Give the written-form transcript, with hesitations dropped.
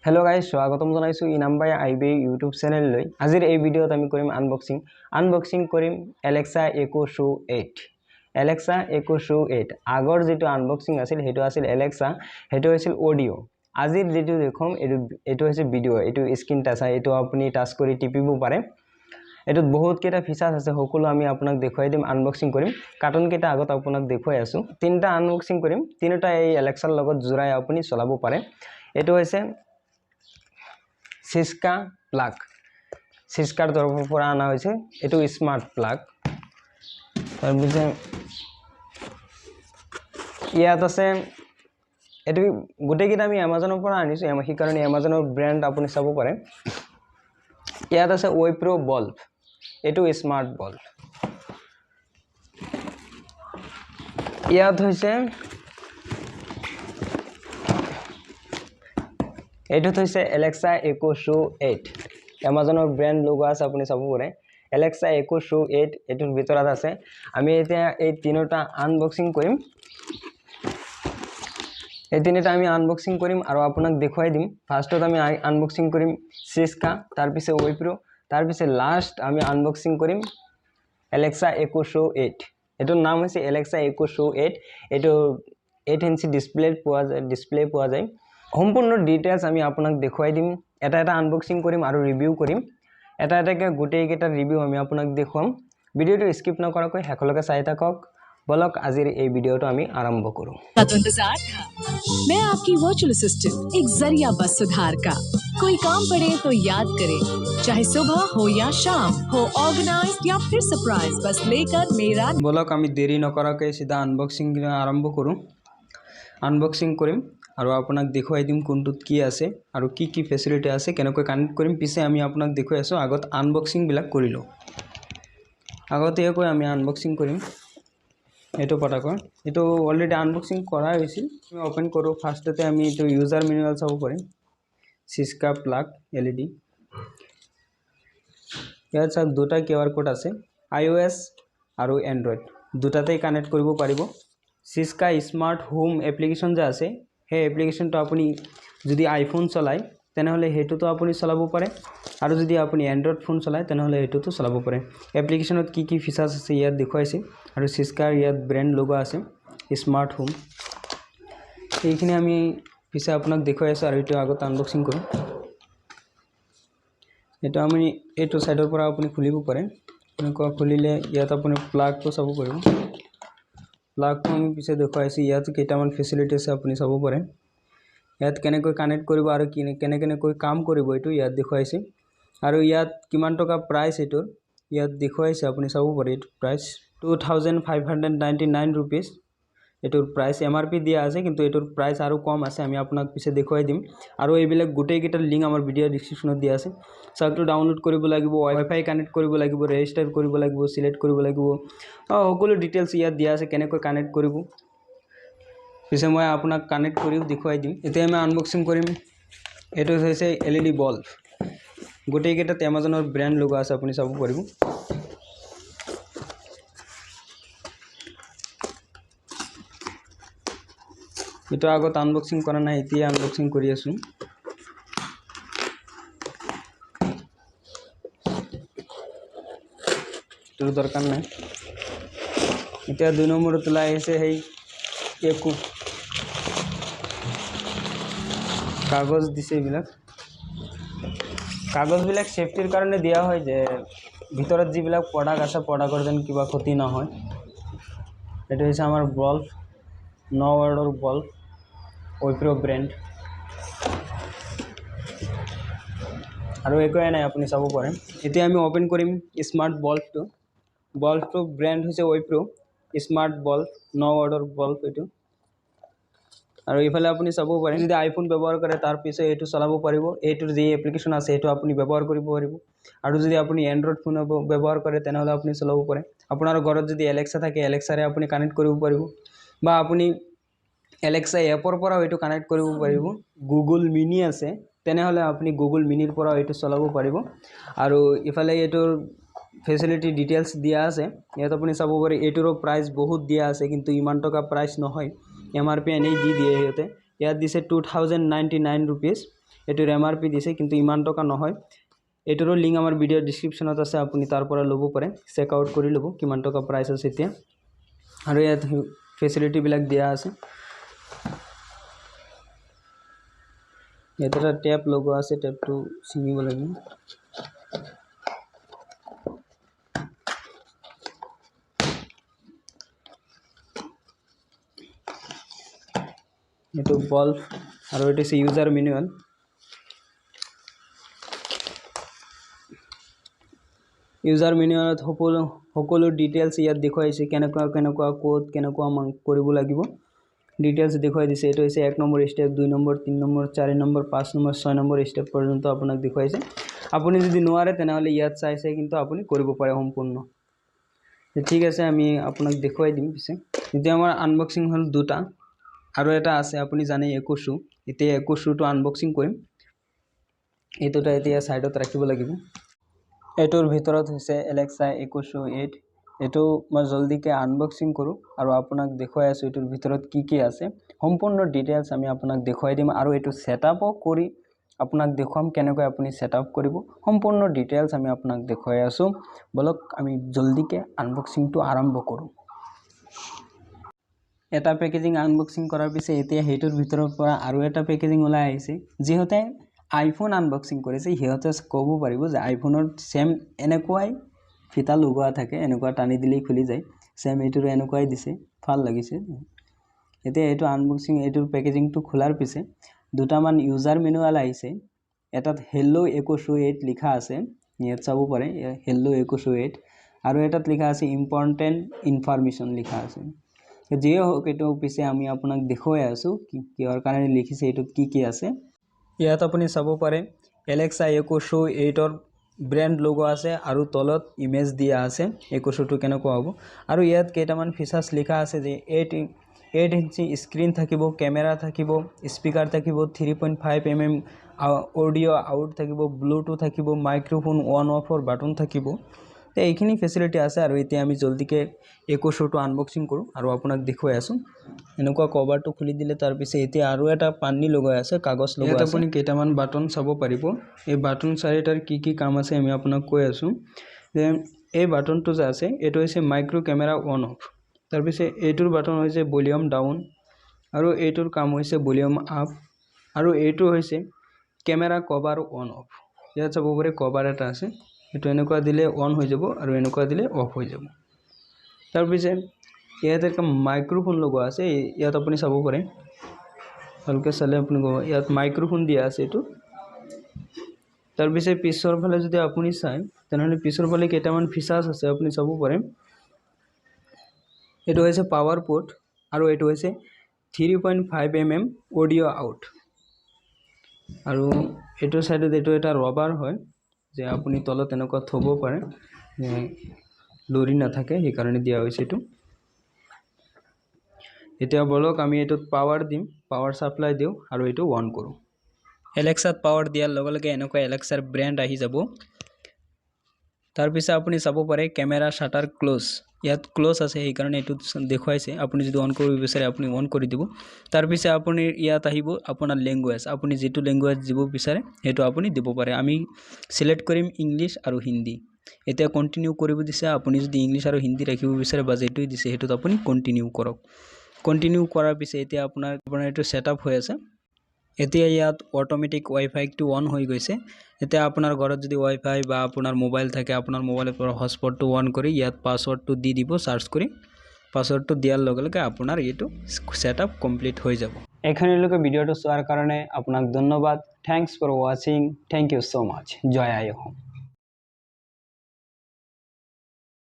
Hello' guys, স্বাগতম জনাইছোঁ ইনাম বাই আই B YouTube চেনেললৈ। আজিৰ এই ভিডিঅ'ত আমি কৰিম আনবক্সিং। আনবক্সিং কৰিম এলেক্সা একো শ্ব' 8। এলেক্সা একো শ্ব' 8 আগৰ যিটো আনবক্সিং আছিল সেইটো আছিল এলেক্সা, সেইটো হৈছিল অডিঅ'। আজিৰ যিটো দেখুৱাম এইটো হৈছে ভিডিঅ'। এইটো স্ক্ৰীণ টাচ, এইটো আপুনি টাচ কৰি টিপিব পাৰে। এইটোত বহুতকেইটা ফিচাৰ্ছ আছে, সকলো আমি আপোনাক দেখুৱাই দিম। আনবক্সিং কৰিম, কাৰ্টুনকেইটা আগত আপোনাক দেখুৱাই আছোঁ। তিনিটা আনবক্সিং কৰিম, তিনিটা এই এলেক্সাৰ লগত জোৰাই আপুনি চলাব পাৰে। এইটো হৈছে চিস্কা প্লাগ, চিস্কাৰ তৰফৰ পৰা অনা হৈছে। এইটো স্মাৰ্ট প্লাগ। তাৰপিছত ইয়াত আছে, এইটো গোটেইকেইটা আমি এমাজনৰ পৰা আনিছোঁ, সেইকাৰণে এমাজনৰ ব্ৰেণ্ড আপুনি চাব পাৰে। ইয়াত আছে ৱেপ্ৰ' বল্ব, এইটো স্মাৰ্ট বল্ব। ইয়াত হৈছে, এইটোত হৈছে এলেক্সা একো শ্ব' 8। এমাজনৰ ব্ৰেণ্ড লগোৱা আছে, আপুনি চাব পাৰে। এলেক্সা একো শ্ব' 8 এইটোৰ ভিতৰত আছে। আমি এতিয়া এই তিনিটা আনবক্সিং কৰিম। এই তিনিটা আমি আনবক্সিং কৰিম আৰু আপোনাক দেখুৱাই দিম। ফাৰ্ষ্টত আমি আনবক্সিং কৰিম চিস্কা, তাৰপিছত ৱেপ্ৰ', তাৰপিছত লাষ্ট আমি আনবক্সিং কৰিম এলেক্সা একো শ্ব' 8। এইটোৰ নাম হৈছে এলেক্সা একো শ্ব' 8। এইটো 8 ইঞ্চি ডিছপ্লেত পোৱা যায়, ডিছপ্লে পোৱা যায়। সম্পূৰ্ণ ডিটেইলছ আমি আপোনাক দেখুৱাই দিম। এটা এটা আনবক্সিং কৰিম আৰু ৰিভিউ কৰিম। এটা এটাকৈ গোটেইকেইটাৰ ৰিভিউ আমি আপোনাক দেখুৱাম। ভিডিঅ'টো স্কিপ নকৰাকৈ শেষলৈকে চাই থাকক। বলক আজিৰ এই ভিডিঅ'টো আমি আৰম্ভ কৰোঁ। का तो इंतजार था। मैं आपकी वर्चुअल असिस्टेंट, एक जरिया बस सुधार का। कोई काम पड़े तो याद करे, चाहे सुबह हो या शाम, हो ऑर्गेनाइज या फिर सरप्राइज, बस लेकर मेरा। বলক আমি দেৰি নকৰাকৈ চিধা আনবক্সিং আৰম্ভ কৰোঁ। আনবক্সিং কৰিম আৰু আপোনাক দেখুৱাই দিম কোনটোত কি আছে আৰু কি কি ফেচিলিটি আছে, কেনেকৈ কানেক্ট কৰিম পিছে আমি আপোনাক দেখুৱাই আছোঁ। আগত আনবক্সিংবিলাক কৰি লওঁ। আগতীয়াকৈ আমি আনবক্সিং কৰিম এইটো পটাকৰ। এইটো অলৰেডি আনবক্সিং কৰাই হৈছিল। আমি অ'পেন কৰোঁ। ফাৰ্ষ্টতে আমি এইটো ইউজাৰ মেনুৱেল চাব পাৰিম। Syska plug L E D. ইয়াত চাওক দুটা কিউ আৰ কোড আছে, আই অ' এছ আৰু এণ্ড্ৰইড দুটাতেই কানেক্ট কৰিব পাৰিব। চিস্কা স্মাৰ্ট হোম এপ্লিকেশ্যন যে আছে, সেই এপ্লিকেশ্যনটো আপুনি যদি আইফোন চলায় তেনেহ'লে সেইটোতো আপুনি চলাব পাৰে, আৰু যদি আপুনি এণ্ড্ৰইড ফোন চলায় তেনেহ'লে সেইটোতো চলাব পাৰে। এপ্লিকেশ্যনত কি কি ফিচাৰ্ছ আছে ইয়াত দেখুৱাইছে, আৰু চিস্কাৰ ইয়াত ব্ৰেণ্ড লগোৱা আছে স্মাৰ্ট হোম। এইখিনি আমি পিছে আপোনাক দেখুৱাই আছোঁ। আৰু এইটো আগত আনবক্সিং কৰোঁ। এইটো আমি এইটো ছাইডৰ পৰা আপুনি খুলিব পাৰে। এনেকুৱা খুলিলে ইয়াত আপুনি প্লাগটো চাব পাৰিব। প্লাগটো আমি পিছে দেখুৱাইছোঁ। ইয়াত কেইটামান ফেচিলিটি আছে, আপুনি চাব পাৰে। ইয়াত কেনেকৈ কানেক্ট কৰিব আৰু কেনে কেনেকৈ কাম কৰিব এইটো ইয়াত দেখুৱাইছে। আৰু ইয়াত কিমান টকা প্ৰাইচ এইটোৰ ইয়াত দেখুৱাইছে, আপুনি চাব পাৰে। এইটো প্ৰাইচ 2599 ৰুপিজ। এইটোৰ প্ৰাইচ এম আৰ পি দিয়া আছে, কিন্তু এইটোৰ প্ৰাইচ আৰু কম আছে, আমি আপোনাক পিছে দেখুৱাই দিম। আৰু এইবিলাক গোটেইকেইটাৰ লিংক আমাৰ ভিডিঅ' ডিছক্ৰিপশ্যনত দিয়া আছে। চাওক, ডাউনলোড কৰিব লাগিব, ৱাইফাই কানেক্ট কৰিব লাগিব, ৰেজিষ্টাৰ কৰিব লাগিব, চিলেক্ট কৰিব লাগিব, সকলো ডিটেইলছ ইয়াত দিয়া আছে কেনেকৈ কানেক্ট কৰিব। পিছে মই আপোনাক কানেক্ট কৰিও দেখুৱাই দিম। এতিয়া আমি আনবক্সিং কৰিম। এইটো হৈছে এল ই ডি বল্ব। গোটেইকেইটাত এমাজনৰ ব্ৰেণ্ড লগোৱা আছে, আপুনি চাব পাৰিব। এইটো আগত আনবক্সিং কৰা নাই, এতিয়া আনবক্সিং কৰি আছোঁ। এইটোৰ দৰকাৰ নাই। এতিয়া 2 নম্বৰত ওলাই আহিছে সেই একো কাগজ দিছে। এইবিলাক কাগজবিলাক ছেফটিৰ কাৰণে দিয়া হয় যে ভিতৰত যিবিলাক প্ৰডাক্ট আছে প্ৰডাক্টৰ যেন কিবা ক্ষতি নহয়। এইটো হৈছে আমাৰ বল্ব, 9 ৱাৰ্ডৰ বল্ব, ৱেপ্ৰ' ব্ৰেণ্ড। আৰু একোৱে নাই, আপুনি চাব পাৰে। এতিয়া আমি অ'পেন কৰিম স্মাৰ্ট বল্বটো। বল্বটো ব্ৰেণ্ড হৈছে ৱেপ্ৰ' স্মাৰ্ট বল্ব, 9 ৱাৰ্ডৰ বল্ব এইটো। আৰু এইফালে আপুনি চাব পাৰে, যদি আইফোন ব্যৱহাৰ কৰে তাৰ পিছত এইটো চলাব পাৰিব। এইটোৰ যি এপ্লিকেশ্যন আছে সেইটো আপুনি ব্যৱহাৰ কৰিব পাৰিব। আৰু যদি আপুনি এণ্ড্ৰইড ফোন ব্যৱহাৰ কৰে তেনেহ'লে আপুনি চলাব পাৰে। আপোনাৰ ঘৰত যদি এলেক্সা থাকে, এলেক্সাৰে আপুনি কানেক্ট কৰিব পাৰিব, বা আপুনি এলেক্সা এপৰ পৰাও এইটো কানেক্ট কৰিব পাৰিব। গুগল মিনি আছে, তেনেহ'লে আপুনি গুগল মিনিৰ পৰাও এইটো চলাব পাৰিব। আৰু ইফালে এইটোৰ ফেচিলিটি ডিটেইলছ দিয়া আছে, ইয়াত আপুনি চাব পাৰে। এইটোৰো প্ৰাইচ বহুত দিয়া আছে, কিন্তু ইমান টকা প্ৰাইচ নহয়, এম আৰ পি এনেই দি দিয়ে সিহঁতে। ইয়াত দিছে 2099 ৰুপিজ। এইটোৰ MRP দিছে, কিন্তু ইমান টকা নহয়। এইটোৰো লিংক আমাৰ ভিডিঅ' ডিছক্ৰিপশ্যনত আছে, আপুনি তাৰ পৰা ল'ব পাৰে, চেক আউট কৰি ল'ব কিমান টকা প্ৰাইচ আছে এতিয়া। আৰু ইয়াত ফেচিলিটিবিলাক দিয়া আছে। ইয়াত এটা টেপ লগোৱা আছে, টেপটো ছিঙিব লাগিব। এইটো বাল্ব আৰু এইটো হৈছে ইউজাৰ মেনুৱেল। ইউজাৰ মেনুৱেলত সকলো ডিটেইলছ ইয়াত দেখুৱাইছে, কেনেকুৱা কেনেকুৱা ক'ত কেনেকুৱা কৰিব লাগিব ডিটেইলছ দেখুৱাই দিছে। এইটো হৈছে 1 number step, 2 number, 3 number, 4 number, 5 number, 6 number step পৰ্যন্ত আপোনাক দেখুৱাইছে। আপুনি যদি নোৱাৰে তেনেহ'লে ইয়াত চাই চাই কিন্তু আপুনি কৰিব পাৰে সম্পূৰ্ণ। ঠিক আছে, আমি আপোনাক দেখুৱাই দিম। পিছে এতিয়া আমাৰ আনবক্সিং হ'ল দুটা, আৰু এটা আছে আপুনি জানে একো শ্বু। এতিয়া একো শ্বুটো আনবক্সিং কৰিম। এইটোটা এতিয়া ছাইডত ৰাখিব লাগিব। এইটোৰ ভিতৰত হৈছে এলেক্সা একো শ্বু 8। এইটো মই জলদিকৈ আনবক্সিং কৰোঁ আৰু আপোনাক দেখুৱাই আছোঁ এইটোৰ ভিতৰত কি কি আছে। সম্পূৰ্ণ ডিটেইলছ আমি আপোনাক দেখুৱাই দিম আৰু এইটো ছেটআপো কৰি আপোনাক দেখুৱাম কেনেকৈ আপুনি ছেটআপ কৰিব। সম্পূৰ্ণ ডিটেইলছ আমি আপোনাক দেখুৱাই আছোঁ। ব'লক আমি জলদিকৈ আনবক্সিংটো আৰম্ভ কৰোঁ। এটা পেকেজিং আনবক্সিং কৰাৰ পিছে এতিয়া সেইটোৰ ভিতৰৰ পৰা আৰু এটা পেকেজিং ওলাই আহিছে। যিহঁতে আইফোন আনবক্সিং কৰিছে সিহঁতে ক'ব পাৰিব যে আইফোনৰ ছেম এনেকুৱাই ফিটা লগোৱা থাকে, এনেকুৱা টানি দিলেই খুলি যায়। ছেম এইটোৰো এনেকুৱাই দিছে, ভাল লাগিছে। এতিয়া এইটো আনবক্সিং, এইটোৰ পেকেজিংটো খোলাৰ পিছে দুটামান ইউজাৰ মেনুৱেল আহিছে। এটাত হেল্ল' একো শ্বু 8 লিখা আছে, ইয়াত চাব পাৰে হেল্ল' একো শ্বু 8, আৰু এটাত লিখা আছে ইম্পৰ্টেণ্ট ইনফৰমেশ্যন লিখা আছে। যিয়ে হওক, এইটো পিছে আমি আপোনাক দেখুৱাই আছোঁ কি কিহৰ কাৰণে লিখিছে, এইটোত কি কি আছে। ইয়াত আপুনি চাব পাৰে এলেক্সা একো শ্বু 8ৰ ব্ৰেণ্ড লগোৱা আছে আৰু তলত ইমেজ দিয়া আছে একো শ্বুটো কেনেকুৱা হ'ব। আৰু ইয়াত কেইটামান ফিচাৰ্ছ লিখা আছে যে 8 ইঞ্চি স্ক্ৰীণ থাকিব, কেমেৰা থাকিব, স্পীকাৰ থাকিব, 3.5 mm অডিঅ' আউট থাকিব, ব্লুটুথ থাকিব, মাইক্ৰ'ফোন অন অফৰ বাটন থাকিব। তো এইখিনি ফেচিলিটি আছে। আৰু এতিয়া আমি জলদিকৈ একো শ্বুটো আনবক্সিং কৰোঁ আৰু আপোনাক দেখুৱাই আছোঁ। এনেকুৱা কভাৰটো খুলি দিলে তাৰপিছে এতিয়া আৰু এটা পানী লগাই আছে, কাগজ লগোৱা আছে। আপুনি কেইটামান বাটন চাব পাৰিব। এই বাটন চাৰিটাৰ কি কি কাম আছে আমি আপোনাক কৈ আছোঁ। যে এই বাটনটো যে আছে এইটো হৈছে মাইক্ৰ' কেমেৰা অন অফ। তাৰপিছে এইটোৰ বাটন হৈছে ভলিউম ডাউন, আৰু এইটোৰ কাম হৈছে ভলিউম আপ, আৰু এইটো হৈছে কেমেৰা কভাৰ অন অফ। ইয়াত চাব পাৰে কভাৰ এটা আছে, এইটো এনেকুৱা দিলে অন হৈ যাব আৰু এনেকুৱা দিলে অফ হৈ যাব। তাৰপিছে ইয়াত এটা মাইক্ৰ'ফোন লগোৱা আছে, ইয়াত আপুনি চাব পাৰে, ভালকৈ চালে আপুনি ক'ব ইয়াত মাইক্ৰ'ফোন দিয়া আছে এইটো। তাৰপিছে পিছৰ ফালে যদি আপুনি চায় তেনেহ'লে পিছৰ ফালে কেইটামান ফিচাৰ্ছ আছে, আপুনি চাব পাৰে। এইটো হৈছে পাৱাৰ পোৰ্ট আৰু এইটো হৈছে 3.5 mm অডিঅ' আউট। আৰু এইটো ছাইডত এইটো এটা ৰবাৰ হয় যে আপুনি তলত এনেকুৱা থ'ব পাৰে, লৰি নাথাকে, সেইকাৰণে দিয়া হৈছে এইটো। এতিয়া ব'লক আমি এইটোত পাৱাৰ দিম, পাৱাৰ ছাপ্লাই দিওঁ আৰু এইটো অন কৰোঁ। এলেক্সাত পাৱাৰ দিয়াৰ লগে লগে এনেকুৱা এলেক্সাৰ ব্ৰেণ্ড আহি যাব। তাৰপিছত আপুনি চাব পাৰে কেমেৰা শ্বাটাৰ ক্ল'জ, ইয়াত ক্ল'জ আছে সেইকাৰণে এইটো দেখুৱাইছে। আপুনি যদি অন কৰিব বিচাৰে আপুনি অন কৰি দিব। তাৰপিছত আপুনি ইয়াত আহিব আপোনাৰ লেংগুৱেজ, আপুনি যিটো লেংগুৱেজ দিব বিচাৰে সেইটো আপুনি দিব পাৰে। আমি চিলেক্ট কৰিম ইংলিছ আৰু হিন্দী। এতিয়া কণ্টিনিউ কৰিব দিছে, আপুনি যদি ইংলিছ আৰু হিন্দী ৰাখিব বিচাৰে বা যিটোৱে দিছে সেইটোত আপুনি কণ্টিনিউ কৰক। কণ্টিনিউ কৰাৰ পিছত এতিয়া আপোনাৰ এইটো ছেট আপ হৈ আছে। এতিয়া ইয়াত অট'মেটিক ৱাইফাইটো অন হৈ গৈছে। এতিয়া আপোনাৰ ঘৰত যদি ৱাইফাই বা আপোনাৰ মোবাইল থাকে, আপোনাৰ মোবাইলৰ পৰা হটস্পটটো অন কৰি ইয়াত পাছৱৰ্ডটো দি দিব, চাৰ্চ কৰি পাছৱৰ্ডটো দিয়াৰ লগে লগে আপোনাৰ এইটো ছেট আপ কমপ্লিট হৈ যাব। এইখিনিলৈকে ভিডিঅ'টো চোৱাৰ কাৰণে আপোনাক ধন্যবাদ। Thanks for ৱাচিং, thank you so much. Joy I Assam.